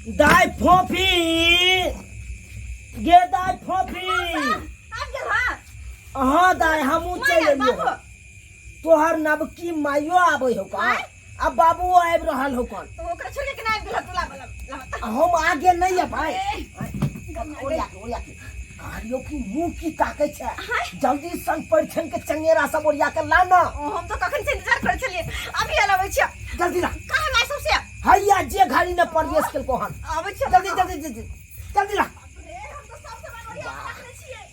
दाय फोफी गे दाय फोफी। आबि गेल हँ? हाँ दाय, हमहूँ चलि माय एलियो। बाबू। तोहर नवकी माइयो आबै हो का आ बाबूओ आबि रहल हो कन। तो ओकरा छोड़ के केना आबि गेल तू? लाब लाब लाब। हम आगे नहीं है भाई। ओरिया के, ओरिया के कहलियो कि मुंह की ताकै छै, जल्दी संग परिछन के चंगेरा सब ओरिया के ला ना। ओ, हम तो कखन से इंतजार करै छलियै, अभी अलाबै छियै। जल्दी ला। काहे माय सबसे हैया जे घड़ी ने परवेश केलको हन। आबै छियै। जल्दी जल्दी जल्दी जल्दी ला। बाप रे, हम तो सब सामान ओरिया के रखने छियै।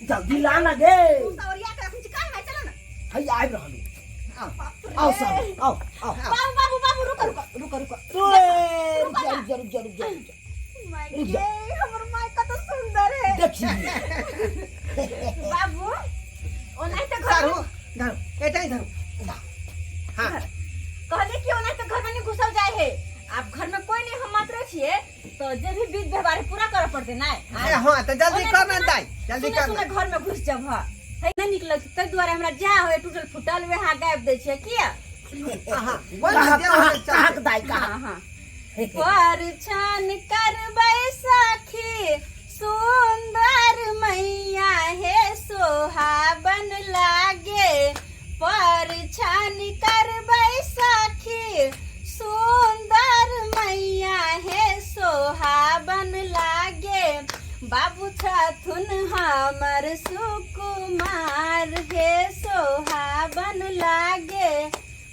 जल्दी ला ना गे। तू सब ओरिया के रखने छी, काहे माय, चलो ना। हैया आबि रहल। बाप रे। आओ सब, आओ आओ। बाबू बाबू बाबू, रुको रुको रुको रुको। ओए, रुक जा रुक जा रुक जा रुक जा रुक जा। माय रुक जा। गे, हमर माय कत सुंदर है। देखी। बाबू, ओनाहिते घर धरू धरू, एतै धरू। हाँ। कहले कि ओनाहिते घर में नहीं घुसल जाए है। आप घर में कोई नहीं, हम मात्र छिए, तो जे भी विध व्यवहार है पूरा करे पड़ते ना। ए, हाँ तो जल्दी कर ना दाई, जल्दी सुने कर। सुने, घर में घुस जब है नहीं निकल, ताहि दुआरे हमरा जा होए टूटल फूटल वएह गायब दै छियै किया। हाँ, बोल कहाँ दे। कहाँ चल। कहाँ दाई, कहाँ? हाँ हाँ। परछान करबै सखी सुंदर मैया हे सोहाबन लागे। परछान करबै सखी सुंदर मैया हे सोहाबन लागे। बाबू छथुन हमर सुकुमार हे सोहाबन लागे।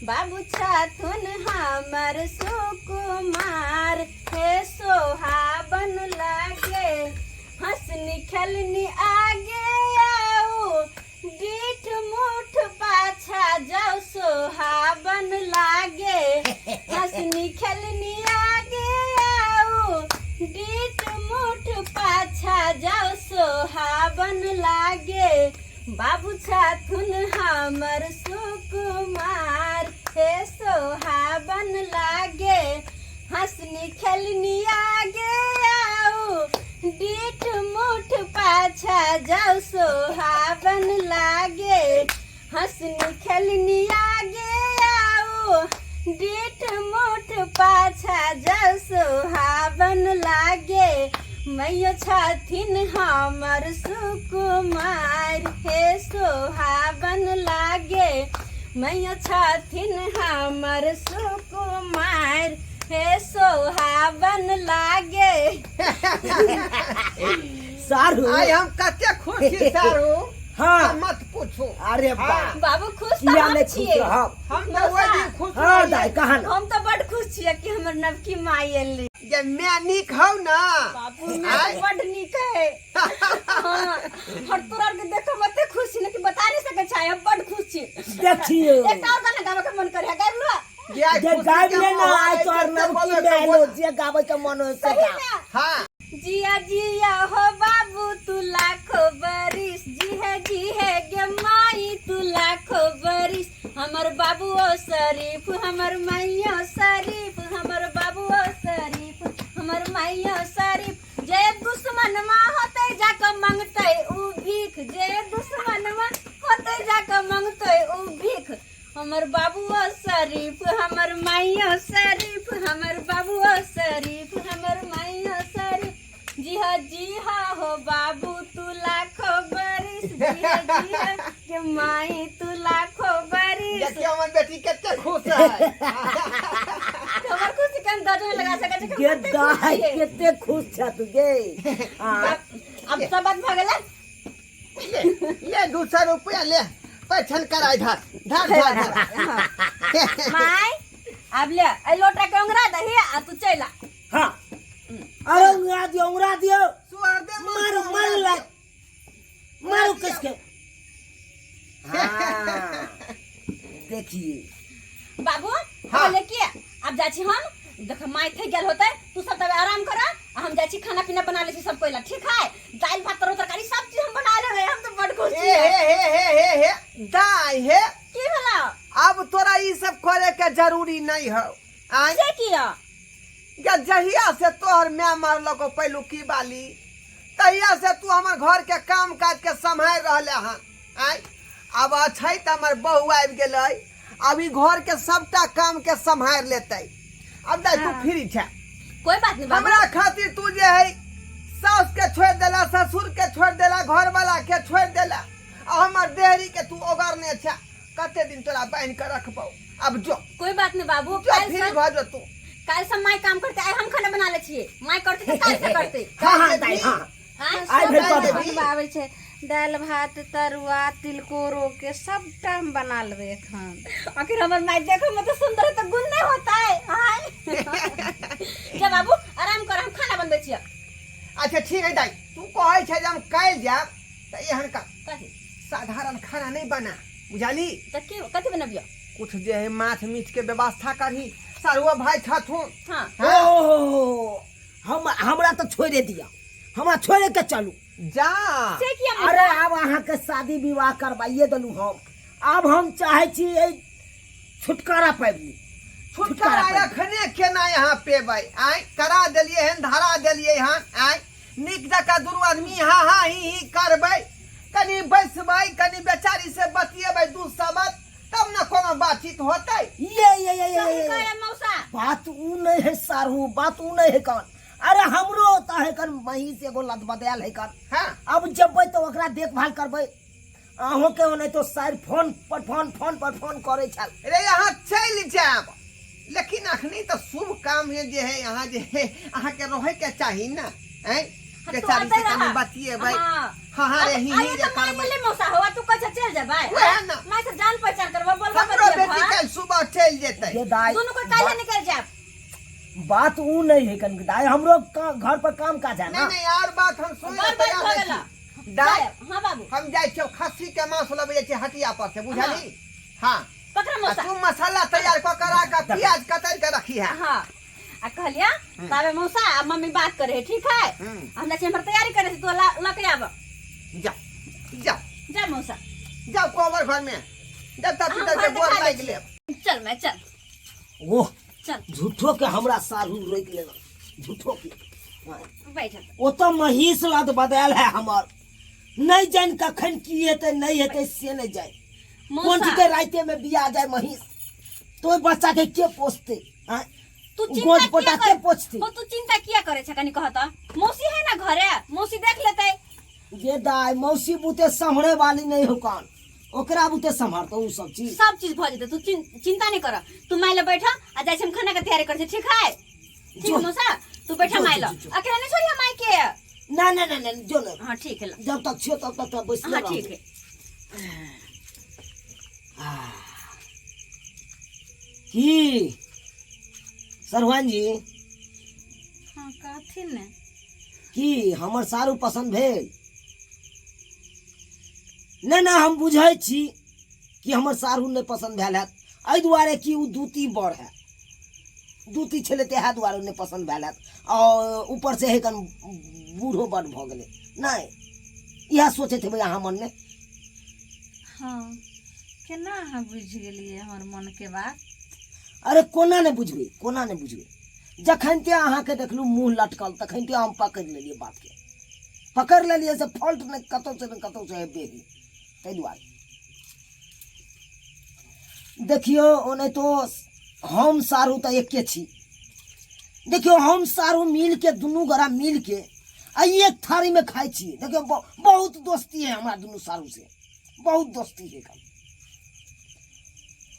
बाबू छथुन हमर सुकुमार हे सोहाबन लागे। हंसनी खेलनी आगे आऊ, डीठ मुठ पाछा जाओ सोहाबन लागे। हंसनी खेलनी आगे आऊ, डीठ मुठ पाछा जाओ सोहाबन लागे। बाबू छथुन हमर सुकुमार हे सोहाबन लागे। हंसनी खेलनी आगे आऊ, डीठ मुठ पाछा जाओ सोहाबन लागे। हंसनी खेलनी आगे आऊ, डीठ मुठ पाछा जाओ सोहाबन लागे। मैयो छथिन हमर सुकुमार हे सोहाबन लागे। मैयो छथिन हमर सुकुमार हे सोहाबन लागे। सारू, आइ हम कते खुश छी सारू। हाँ। मत पूछू। अरे बा। बाबू, खुश तऽ किया हम नहि खुश छियै। रहब? हम तऽ ओहि दिन खुश हाँ रहियै। दाई, कहा ना। हम तऽ बड खुश छियै कि हमर नवकी माई एली। जे मैं नीक हौ ना? बाबू, मैं बड नीक है। हाँ, और तोरा के देखो मते खुश छी ना कि बता नहीं सके छै, हम बड खुश छी। देखियो। एक और गाना गावे के मन करे है, गाबि लो। जे आइ जे खुशी गाबि के ले ना, माहौल आइ है, तोहर जते नवकी बोले के में एलो, बोल। जे गाबै के मन होय से सही गा। में। हाँ। जिया जिया हो बाबू तू लाखो बरिस, जी है जी है गे माई तू लाखो बरिस। हमर बाबू ओ शरीफ हमर माइयो शरीफ, हमर बाबू ओ शरीफ हमर माइयो शरीफ। जे दुश्मन माँ होते जाके मंगते उ भीख, जे दुश्मन माँ होते जाके मंगते उ भीख। हमर बाबू ओ शरीफ हमर माइयो शरीफ, हमर बाबू ओ शरीफ हमर माइयो शरीफ। जी हाँ जी हाँ हो बाबू तू लाखो बरिस, जी हाँ जी हाँ के माई तू लाखो बरिस। देखियो हमर बेटी कते खुश है। हमर खुशी के अंदाजा नहीं लगा सकै छै कि हम गे कते खुश दाई, छियै। कते खुश छ तू गे। हाँ। अब सब बात भऽ गेलै। ले ले 200 रुपया ले, पैछन कराय, धर धर धर धर। माय, आब ले एहि लोटा के उंगरा दही आ तू चलि आ। हाँ, अरे उंगरा दियो, उंगरा दियो। सुअर दे। मारू मारू, ला मारू कसके। हाँ, देखिए बाबू। हाँ। बोले कि अब जाइ छी हम, देख माय थक गेल होते, तू सब तब आराम कर आ हम जाइ छी खाना पीना बना ले छी सब कोइला। ठीक है? दाल भात तरो तरकारी सब चीज हम बना लेबै, हम तो बड़ खुश ए छी। हे हे हे हे हे दाई हे। की भेला? अब तोरा ई सब करे के जरूरी नहीं हो। आय? से किया? गे, जहिया से तोहर माय मारलको पहिलुकी बाली, तहिया से तू हमर घर के काम काज के सम्हारि रहले हन। आय, अब अछै तऽ हमर बहू आबि गेलै, अब ई घर के सबटा काम के सम्हारि लेतै। अब दाई, तू फ्री छे। कोई बात नहीं बाबू। हमरा खातिर तू जे है सास के छोड़ देला, ससुर के छोड़ देला, घर वाला के छोड़ देला, आ हमर देहरी के तू ओगरने छा। कते दिन तोरा बान्हि के रखबौ? अब जो। कोई बात नहीं बाबू, जो काल्हि फ्री से भऽ जो तू। काल्हि से माय काम करते, आइ हम खाना बना ले छियै। माय करते तऽ काल्हि से करते। हाँ हाँ दाइ, हाँ। आँय? आइ भरि कऽ देबै। बनबाबै छै दालि भात तरुआ तिलकोरो के सबटा हम बना लेबै एखन। आखिर हमर माय देखो में तो सुंदर है तो गुण नहीं होता है। आय जा बाबू आराम कर, हम खाना बनबै छियै। अच्छा ठीक है दाइ, तू कहै छै जे हम काल्हि जायब तऽ एहन का कथी? साधारण खाना नहीं बना, बुझली? तऽ की कथी बनबियो? कुछ जे है माछ मीट के व्यवस्था करही, सारुआ भाई छथुन। हाँ। हाँ? ओहो, हम हमरा तऽ छोड़े दिया, हमरा छोड़े के चलू। जा। से किया मौसा? अरे आब अहाँके शादी विवाह करवाइए देलू हम, आब हम चाहे छी एहि छुटकारा पाबि ली। छुटकारा पाबि ली। अखने केना यहाँ पेबै? आँय, करा देलियै हन, धरा देलियै हन। आँय, नीक जकाँ दुनू आदमी हाँ हाँ ही ही करबै, कनि बैसबै, कनि बेचारी से बतियेबै दू शब्द, तब ने कोनो बातचीत होतै। ये ये ये ये, सही ये, कहै मौसा। बात ऊ नहीं है सारू, बात ऊ नहीं है कन। अरे हमरो होता है कन महीस एगो लत बदल है कन। हाँ। अब जबै तो ओकरा देखभाल करबै। अहों के ओने तो सार फोन पर फोन, फोन पर फोन करे छल। रे यहाँ चलि जायब, लेकिन अखनी तो शुभ काम है जे है यहाँ जे है अहाँ के रहे के चाही ना। हैं? हाँ, तू बेचारी आते से कनी रहा। बतियेबै। हाँ। हाँ, हाँ, रे, ही, ही, आइए रे, तो माय करबै। मिले मौसा होवा, तू कहे चल जेबै। वएह ना। माय से जान पहचान करबो, बोलबो हमरो बतियेबै। बेटी काल्हि सुबह चलि जेतै। ये दाई, दुनू को काल्हि निकल जायब। बात ऊ नहीं है कन दाई, हमरो घर पर काम काज है ना। नहीं, नहीं, और बात हम सुन बड़ तैयार बात भऽ नहीं गेला। छी। दाई, हाँ बाबू। हम जाइ छियौ खस्सी के मांस लबै जाइ छियै हटिया पर से, बुझली? हाँ। पकड़ आ मौसा। तू मसाला तैयार कऽ के राख, आ प्याज कतरि के रखी है। हाँ। आ कहलिया ताबे मौसा आ मम्मी बात करे है, ठीक है? हम्म। हम जाइ छियै, हमर तैयारी करे छै, तू लऽ के आब। जा, जा। जा मौसा। जाओ कोबर घर में, जब तक हम पितर के घर गोर देखा दै लागि छियै। लेब। चल मैं चल। ओह, चल। झूठो के हमरा सारू रोकि लेलक, झूठो के। बैठ। ओ तो महीस लद बदल है हमर, नहीं जान कखन की हेतै नहीं हेतै से नहीं जान। मौसा। कोन ठीक है राते में बिया जाए महीस तो ओहि बच्चा के के पोसते? आँय? तू चिंता गोद किया पोटा कर- के पोछते? हो, तू चिंता किया करे छ कनी कहत? मौसी है ना घरे, मौसी देख लेतै। ये दाई मौसी बुते संभरे वाली नहीं हो कान, ओकरा बुते संभालतो उ सब चीज। सब चीज भ जेतै, तू चिंता नहीं कर। तू माय ले बैठ आ जाइ छी हम खाना के तैयारी कर छी, ठीक है? ठीक जो। मौसा, तू बैठा जो, माय जो, ल। जो, जो। अकेला नहीं छोड़िया माय के। ना, ना, ना, ना, जो ना। हां ठीक है। जब तक छियो तब तक तो बैसले हां रहबो। ठीक है। की सरवान जी? हाँ कहथिन ने। की हमर सारू पसंद भेल? नहीं ना, हम बुझै छी कि हमर सारू नहीं पसंद भेल हैत, एहि दुआरे कि ओ दूती बड़ है, दूती छलै ताहि दुआरे नहि पसंद भेल हैत, और ऊपर से हेकन बूढ़ो बड़ भऽ गेलै। नहीं इएह सोचैत हेबै अहाँ मनमे। हाँ केना अहाँ बुझि गेलियै हमर मनके बात? अरे कोना नहि बुझबै, कोना नहि बुझबै? जखन ते अहाँके देखलहुँ मुँह लटकल तखन ते हम पकड़ि लेलियै बातके, पकड़ि लेलियै से फॉल्ट नहि कतहु से नहि कतहु से हेबे ही, ताहि दुआरे देखियौ। ओनाहितो हम सारू तऽ एके छी। देखियौ हम सारू मिलके दुनू गोरा मिलके आ एक थारीमे खाइ छी। देखियौ बहुत दोस्ती है हमरा दुनू सारू से, बहुत दोस्ती है।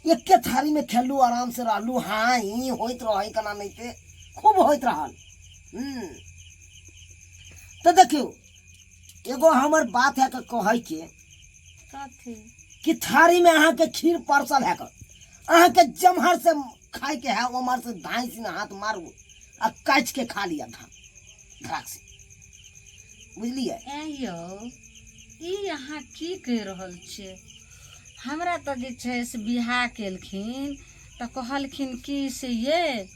एके थारीमे खेललू, आराम से रहलू, हाँ ही होइत रहै केना नहि ते खूब होइत रहल। तऽ देखियौ एगो हमर बात है के कहैके। कथी? कि थारी में अहाँ के खीर परसल है कर, अहाँ के जमहर से खाए के है उमहर से धाई से हाथ मारू आ काटि के खा लिया धान धराक से, बुझलियै? ऐं यौ, ई अहाँ की कहि रहल छियै? हमरा तऽ जे छै से बियाह केलखिन तऽ कहलखिन कि से ये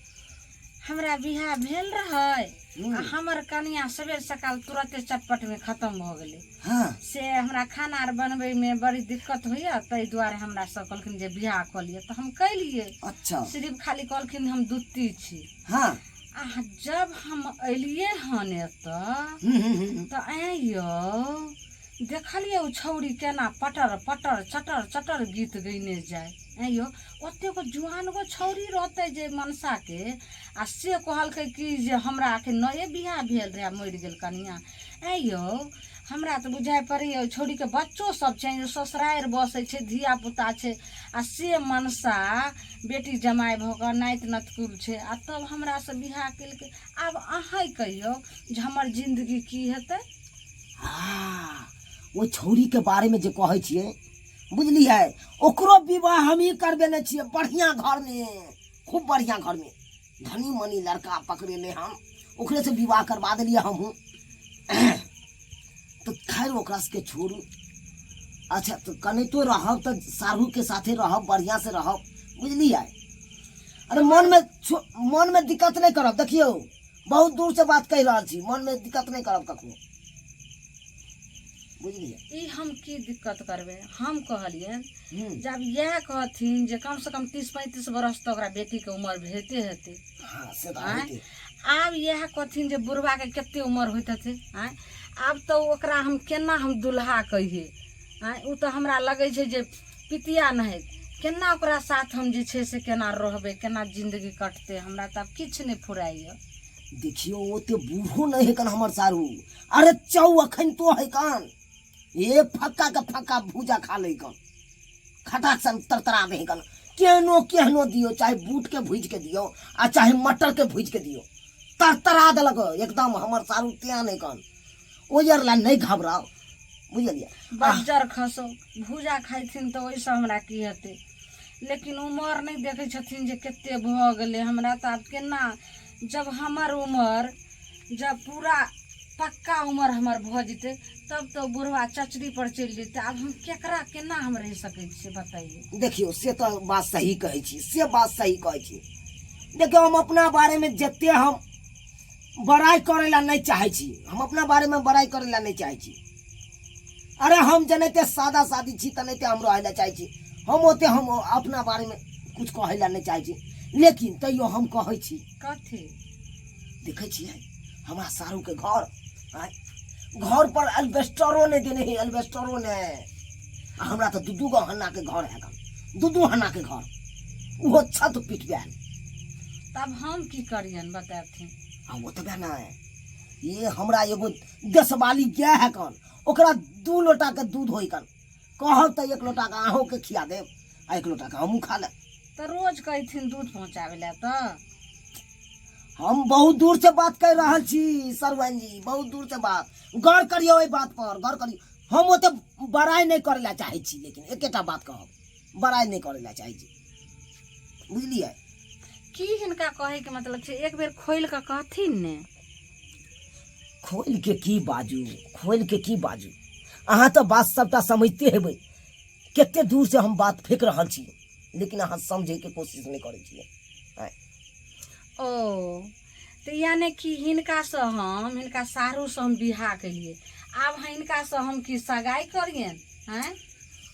हमरा बियाह भेल रहै आ हमर कनिया सबेर सकाल तुरते चटपटमे खतम भऽ गेलै। से हमरा खाना आर बनबैमे बड़ी दिक्कत होइए, ताहि दुआरे हमरा सब कहलखिन जे बियाह कऽ लिअ, तऽ हम केलियै। सिर्फ खाली कहलखिन हम दुत्ती छी। आ जब हम एलियै हन एतऽ तऽ ऐं यौ देखलियै ओ छौड़ी केना पटर पटर चटर चटर गीत गयने जाय। आँय यौ, ओतेक जुआन गो छौड़ी रहतै जे मनसाके, आ से कहलकै कि जे हमरा अखन नये बियाह भेल रहए, मरि गेल कनियाँ। आँय यौ, हमरा तऽ बुझाइ पड़ैए ओहि छौड़ीके बच्चो सब छै, ससुरारि बसै छै, धियापुता छै, आ से मनसा बेटी जमाइ भऽ कऽ नाति नतकुल छै, आ तब हमरासँ बियाह केलकै। आब अहीँ कहियौ जे हमर जिन्दगी की हेतै? हाँ, ओ छौड़ीके बारेमे जे कहै छियै, बुझलियै, ओकरो विवाह हमही करबेने छियै बढ़िआँ घरमे, खूब बढ़िआँ घरमे। धनी मनी लड़का पकड़ेले हम, ओकरे से विवाह करबा देलियै हमहूँ। तऽ खैर ओकरा सबके छोड़ू। अच्छा, तऽ कनितो रहब तऽ साढ़ूके साथे रहब, बढ़िआँ से रहब, बुझलियै। अरे मनमे मनमे दिक्कत नहि करब। देखियौ, बहुत दूर से बात कहि रहल छी, मनमे दिक्कत नहि करब कखनो, बुझलियै। ई हम की दिक्कत करबै? हम कहलियनि जब इएह कहथिन जे कमसँ कम 30-35 बरस तऽ ओकरा बेटीके उमर हेते हेतै। हाँ, से तऽ आँय? होइते। आब इएह कहथिन जे बुढ़बाके कते उमर होइत हेतै। आँय, आब तऽ ओकरा हम केना हम दुल्हा कहियै? आँय, ओ तऽ हमरा लगै छै जे पितिया नहि, केना ओकरा साथ हम जे छै से केना रहबै, केना जिन्दगी कटतै? हमरा तऽ आब किछु नहि फुराइए। देखियौ, ओते बूढ़ो नहि हेकन हमर सारू। अरे चौ अखन तो हेकन, ये फक्का के फक्का भूजा खा लै कन, खटाक सन तरतरा दे कन। केहनो केहनो दियौ, चाहे बूट के भूजि के दियौ आ चाहे मटर के भूजि के दियौ, तरतरा देलक एकदम हमर सारू। त्यां नहि कन, ओहि आर ला नहि घबराउ, बुझलियै। बज्जर खसो भूजा खाइथिन तऽ ओहिसँ हमरा की हेतै? लेकिन उमर नहि देखै छथिन जे कते भऽ गेलै हमरा। तऽ आब केना जब हमर उमर जब पूरा पक्का उमर हमर भऽ जेतै, तब तऽ बुढ़वा चचरी पर चलि जेतै। आब हम केकरा केना हम रहि सकै छियै, बताइए। देखियौ, से तऽ बात सही कहै छी, से बात सही कहै छी। देखियौ, हम अपना बारेमे जते हम बड़ाइ करै लए नहि चाहै छी, हम अपना बारेमे बड़ाइ करै लए नहि चाहै छी। अरे हम जेनाहिते सादा सादी छी तेनाहिते हम रहै लए चाहै छी। हम ओते हम अपना बारेमे कुछ कहै लए नहि चाहै छी, लेकिन तैयो हम कहै छी। कथी? देखै छियै हमरा सारूके घर, आँय, घर पर एल्बेस्टरो नहि देने है, एल्बेस्टरो नहि। आ हमरा तऽ दू दू गो हन्नाके घर है, दू दू हन्नाके घर, ओहो छत पीट गेल। तब हम की करियन, बताथिन? आ ओतबे नहि, ये हमरा एगो देशवाली गाय है कन, ओकरा 2 लोटा के दूध होय कन। कहब तऽ 1 लोटा के अहूँ के खिया देब आ 1 लोटा के हमहूँ खा लेब। तऽ रोज कहथिन दूध पहुँचाबै लए तऽ हम बहुत दूर से बात कर रहल छी सरवन जी, बहुत दूर से बात। गौर करियौ एहि बात पर, गौर करियौ। हम ओते बड़ाइ नहि करै लए चाहै छी, लेकिन एकेटा बात कहब, बड़ाइ नहि करै लए चाहै छी, बुझलियै। की हिनका कहैके मतलब छै? एक बेर खोलि कऽ कहथिन ने। खोलि के की बाजू, खोलि के की बाजू? अहाँ तऽ बात सबटा समझते हेबै, कते दूर से हम बात फेक रहल छी, लेकिन अहाँ समझैके कोशिश नहि करै छियै। आँय। ओ तऽ यानि कि हिनकासँ हम, हिनका सारूसँ हम बियाह केलियै, आब हिनकासँ हम की सगाइ करियनि? आँय?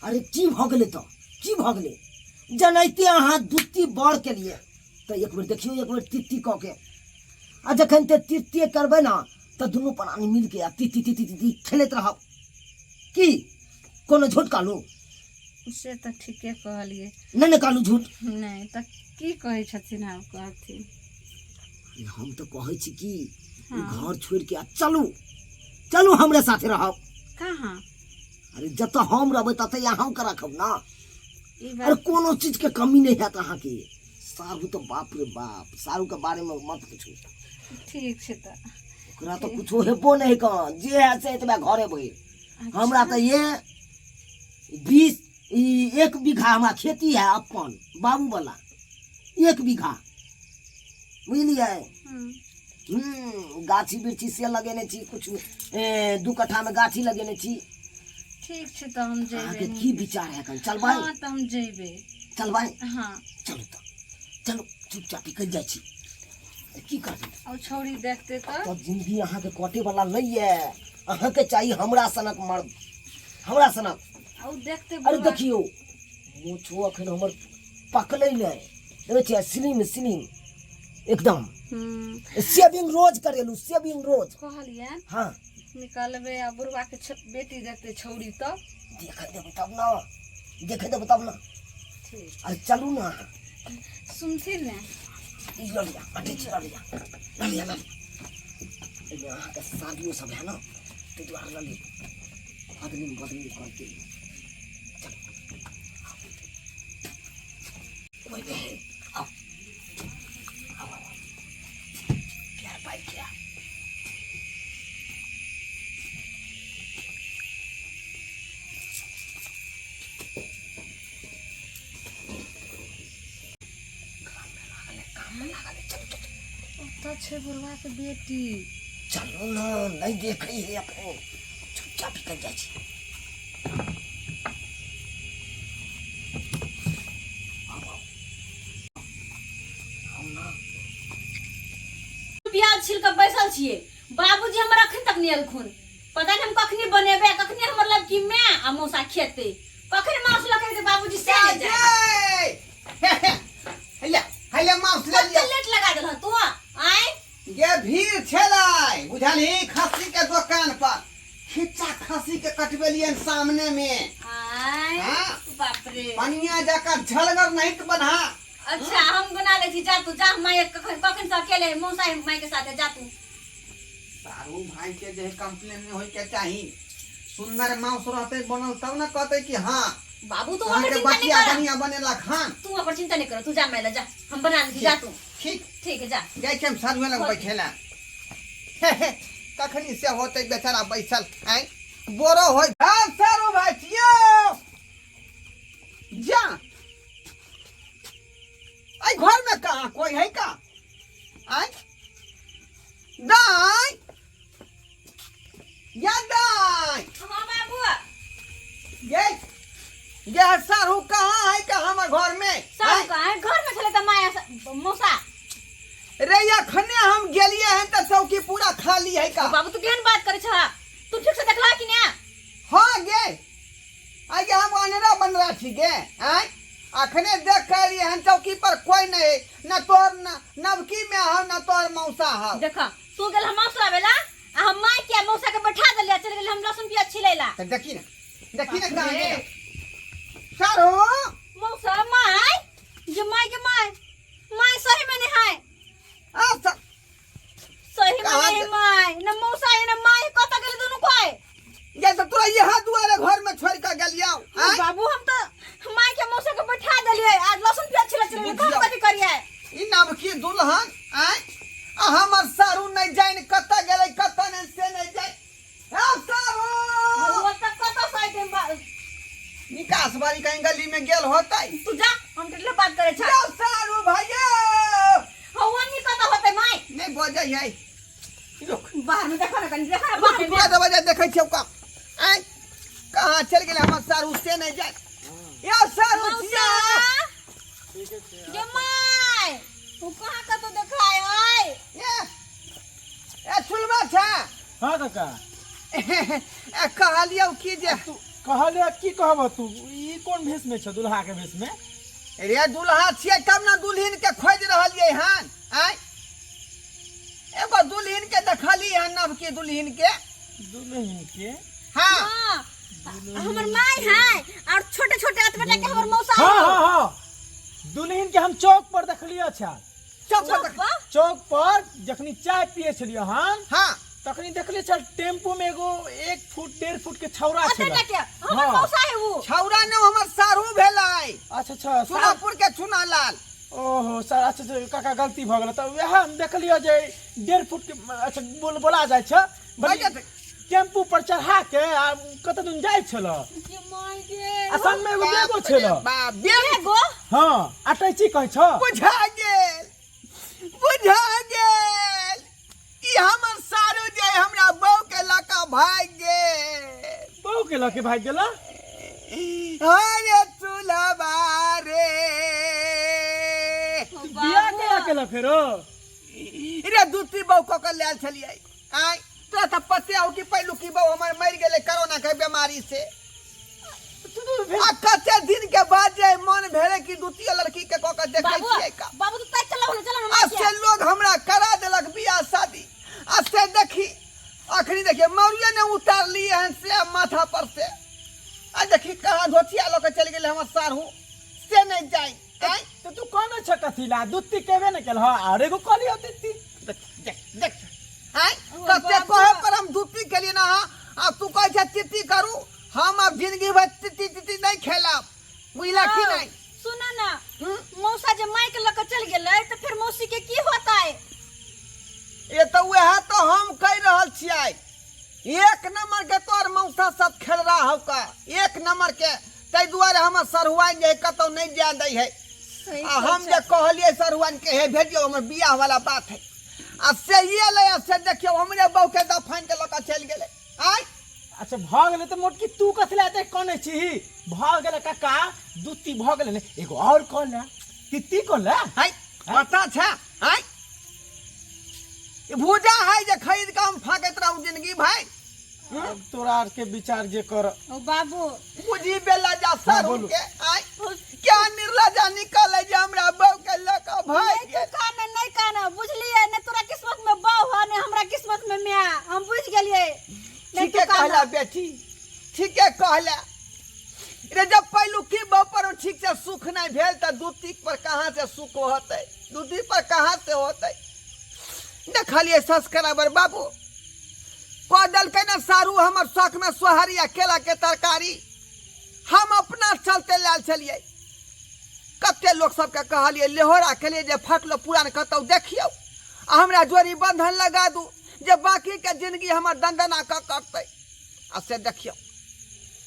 अरे की भऽ गेलै तऽ की भऽ गेलै? जेनाहिते अहाँ दुत्ती बड़ केलियै तऽ एक बेर देखियौ, एक बेर तित्ती कऽ के, आ जखन ते तित्ती करबै ने तऽ दुनू प्राणी मिलके आ तित्ती तित्ती तित्ती खेलैत रहब। की कोनो झूठ कहलहुँ? से तऽ ठीके कहलियै। नहि नहि कहलहुँ झूठ? नहि तऽ की कहै छथिन, आब कहथिन। हम तऽ कहै छी कि ई घर छोड़ि के आ चलू, चलू हमरे साथे रहब। कहाँ? अरे जतऽ हम रहबै ततऽ अहूँके रखब ने। ई अरे बात कोनो चीजके कमी नहि हैत अहाँके। सारू तऽ बाप रे बाप, सारूके बारेमे मत पूछू। ठीक छै तऽ ओकरा तऽ कुछो हेबो नहि कन, जे है से एतबे घरे भरि। हमरा तऽ ये 20 ई 1 बीघा हमरा खेती है अपन बाबू वाला, 1 बीघा, बुझलियै। गाछी बिरछी से लगेने छी, कुछ 2 कट्ठा में गाछी लगेने छी। ठीक छै तऽ हम जेबै। अहाँके की विचार है कन? चलबै? हँ, तऽ हम जेबै। चलबै? हँ। चलू तऽ चलू, चुपचाप निकलि जाइ छी, की करबै? और छौड़ी देखते तऽ तब जिंदगी अहाँके कटे वाला नहीं है। अहाँके चाही हमरा सनक मर्द, हमरा सनक। आ उ देखते अरे बुढ़वा। देखियौ, मोछो अखन हमर पकलै नहि, देखै छियै, स्लिम स्लिम एकदम। सेविंग रोज करेलू, सेविंग रोज। कहलियनि हाँ। निकलबै आ बुढ़बाके बेटी देखतै छौड़ी तब देखे देबै तब ने, देखे देबै तब ने। ठीक। अरे चलू ने अहाँ। सुनथिन ने। ई लऽ लिअ, अटैची लऽ लिअ, लऽ लिअ, लऽ लिअ। एहिमे अहाँके शादियो सब है ने, ताहि दुआरे लऽ लिअ। अदलिम बदलिम करके चलू। कोई नहीं है। आओ आओ आओ, प्यार पाइ गया। ओतऽ छै बुढ़बाके बेटी। चलू ने, नहीं देखै है अपने, चुपचाप निकल जाइ छी। आउ, आउ। आउ ना। प्याज छिल कऽ बैसल छियै, बाबूजी हमर अखन तक नहि एलखुन। पता नहि हम कखनी बनेबै आ कखनी हमर लड़की माय आ मौसा खेतै, कखन मांस लऽ के एतै बाबूजी से नहि जाने। हैया हैया, मांस ले लिया। कते लेट लगा देलह तू आय? गे भीड़ छलै बुझलही खस्सी के दोकान पर, खिच्चा खस्सी के कटबेलियन सामने में। आय? हाँ। बाप रे, पनिया जकाँ झलगर नहीं तो बन्हा। अच्छा, हम बना लै छी, जा तू जा। माय कखन कखन से अकेले मौसा माय के साथे, जा तू। सारू भाई के जे कंप्लेन नहीं होय के चाही। सुंदर मांस रहते बनल तब न कहते कि हाँ बाबू, तू अहाँ ओकर के चिंता नहीं बचिया कर। बढ़िया बनेला खान। तू ओकर चिंता नहीं कर, तू जा माय लग जा, हम बना लै छी, जा तू। ठीक। ठीक है, जा। जाइ छी हम सारुए लग बैठेला। कखनी से होते बेचारा बैसल आय बोरो होय। हाँ सारू भाई छियो, जा। आई घर में कहाँ कोई है का? आय दाई या दाई। हाँ बाबू। ये ये सारू कहाँ है का हमार घर में? सब आय? कहाँ है? घर में छले त माया मौसा। रे अखने हम गेलिए हैं त चौकी पूरा खाली है का? बाबू, तू केहन बात करे छह? तू ठीक से देखला कि ने? हाँ गे, आगे हम अनेरा बनरा छी गे। आय अखने देख के एलिए हन, चौकी पर कोई नहीं, न तोर न नवकी में हो न तोर मौसा हो। देख, तू गेल हम मौसा आवेला आ हम माय के मौसा के बैठा देलिए, चल गेल हम लहसुन प्याज छिलैला। त देखी ना, देखी ना कहाँ गेल सारो। मौसा, my जे my के my, my सही में नहीं है। आ सही में कहाँ नहीं my, न मौसा है न my, कत गेल दुनू कोई? ये तो तोरा यहाँ दुआरे घर में छोड़ के गेलियो। आय? बाबू, हम तो my के मौसा के बैठा देलिए आ लहसुन प्याज छिलै चल गेल। बुझियौ। हम कथी करिए? ई नवकी दुल्हन आय आ हमर सारू नहीं जानि कतऽ गेलै कतऽ नहीं से नहीं जानि। हे सारू, वो तक कत साइड में निकास बारी कहीं गली में गेल होतै। तू जा, हम टेटले बात करे छ। यौ सारू भैया। हौ, नहीं कत होतै my. नहीं बजै है, रुक। बाहर में देखो ना, कनी देखो ना बाहर में। पूरा दरवाजा देखै छियौ का? आय कहाँ चलि गेलै हमर सारू से नहीं जाय। यौ सारू छियै। मौसा, ये my, तू कहाँ कतौ देखाय आय? ए ए सुनबा छै? हाँ काका। ए कहलियौ की जे तू कहलियो की कहब तू? ई कोन भेष में छ, दुल्हा के भेष में? रे दुल्हा छियै तब ने दुल्हिन के खोजि रहलियै हन। आय एगो दुल्हिन के देखली हन, नवकी दुल्हिन के। दुल्हिन के? हाँ। हाँ, हमर my है और छोटे छोटे अतबे के हमर मौसा। हाँ हाँ हाँ, दुल्हिन के हम चौक पर देखलियो अच्छा। चौक पर देख- पर? चौक पर जखनी चाय पिए छलियो हन हाँ तखनी देखलियो छल टेम्पू में एगो 1 फुट 1.5 फुट के छौरा अतबे छल। के हमर हाँ। मौसा है वो। छौरा ने हमर सारू भेलै। अच्छा अच्छा, चुनापुर के चुना लाल। ओहो सर, अच्छा अच्छा काका, गलती भऽ गेल। तऽ वएह हम देखलियो जे 1.5 फुट के अच्छा बोल बोला जाइ छै। भऽ जेतै। टेम्पू पर चढ़ा के आ कतऽ दिन जाइ छल ये my गे। आ संग में एगो बेगो छल। बाप बेग? एगो। हाँ, अटैची कहै छ। बुझा गेल, बुझा गेल, ई हमर सारू जे हमरा बहू के लऽ कऽ भागि गेल। बहू के लऽ के भागि गेल? अरे चूल्हा रे। बियाह केना केलक फेरो? रे दूती बहू कऽ के लायल छलियै। आय तोरा तऽ पते हौ कि पहिलुकी बहू हमर मरि गेलै कोरोना के बीमारी से। आ कते दिन के बाद जे मन भेलै कि द्वितीय लड़की के कऽ के देखै बाबू छियै का। बाबू, तू ताकि चला, चला आ ना। से लोग हमरा करा देलक बियाह शादी। आ से देखी अखनी देखिए मरुए ने उतारलियै हन से माथा पर से। आ देखी कहाँ धोतिया लऽ के चलि गेलै हमर साढ़ू, से नहि जाय। आँय? तऽ तू कहने छ कथी ला दुत्ती केबे ने केलह, आर एगो कहलियो तित्ती। देख देख देख, आँय, कते कहे पर हम दुत्ती केलियै ना। आ तू कहै छै तित्ती करू। हम आब जिंदगी भरि तित्ती तित्ती नहि खेलब, बुझला कि नहि? सुन ना मौसा, जे माइक लऽ के चलि गेलै तऽ फेर मौसी के की होतै? ये तऽ वएह तऽ हम कहि रहल छियै, एक नंबर के तोहर मौसा सब खेल रहा हौ का, एक नंबर के। ताहि दुआरे हमर सरहुआइन जे है कतौ नहि जाय दै है। आ हम जे कहलियै सरहुआइन के, हे भेजियौ, हमर बियाह वाला बात है, आ से एलै आ से देखियौ हमरे बहू के दफाइन के लऽ कऽ चलि गेलै। आँय? अच्छा भऽ गेलै तऽ मोटकी तू कथी लए एते कनै छीही? भऽ गेलै काका, दुत्ती भऽ गेलै ने, एगो आओर कऽ ले, तित्ती कऽ ले। है पता छै? आँय, ई भूजा है जे खरीद कऽ हम फाँकैत रहू जिंदगी भाई? अब तोरा आरके विचार जे कर। ओ बाबू, बुझी बेला जा सर। बोलू। के आँय, क्या निर्लजा निकल जे हमरा बहू के लऽ कऽ भागि नहीं तू गेल। कान नहीं कान, बुझलिए ने? तोरा किस्मत में बहू है ने हमरा किस्मत में माय, हम बुझ गेलिए। नहीं ठीके तू कान। कहला बेटी, ठीके कहला रे। जब पहिलुकी बहू पर ठीक से सुख नहीं भेल तऽ दूती पर कहाँ से सुख होतै? दूती पर कहाँ से होतै? देखलियै सब्सक्राइबर बाबू, कऽ देलकै ने सारू हमर शौक में सोहरी आ केला के तरकारी। हम अपना चलते लायल छलियै, कते लोक सबके कहलियै, लेहोरा केलियै जे फटलो पुरान कतौ देखियौ आ हमरा जोड़ी बंधन लगा दू जे बाकी के जिंदगी हमर दंदना कऽ कटतै। आ से देखियौ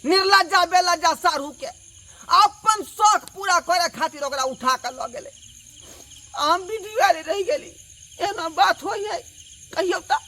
निर्लज्जा बेलज्जा साढ़ू के अपन शौक पूरा करे खातिर ओकरा उठा कऽ लऽ गेलै, आ हम वीडियो रहि गेली। एना बात होइ है कहियौ तऽ?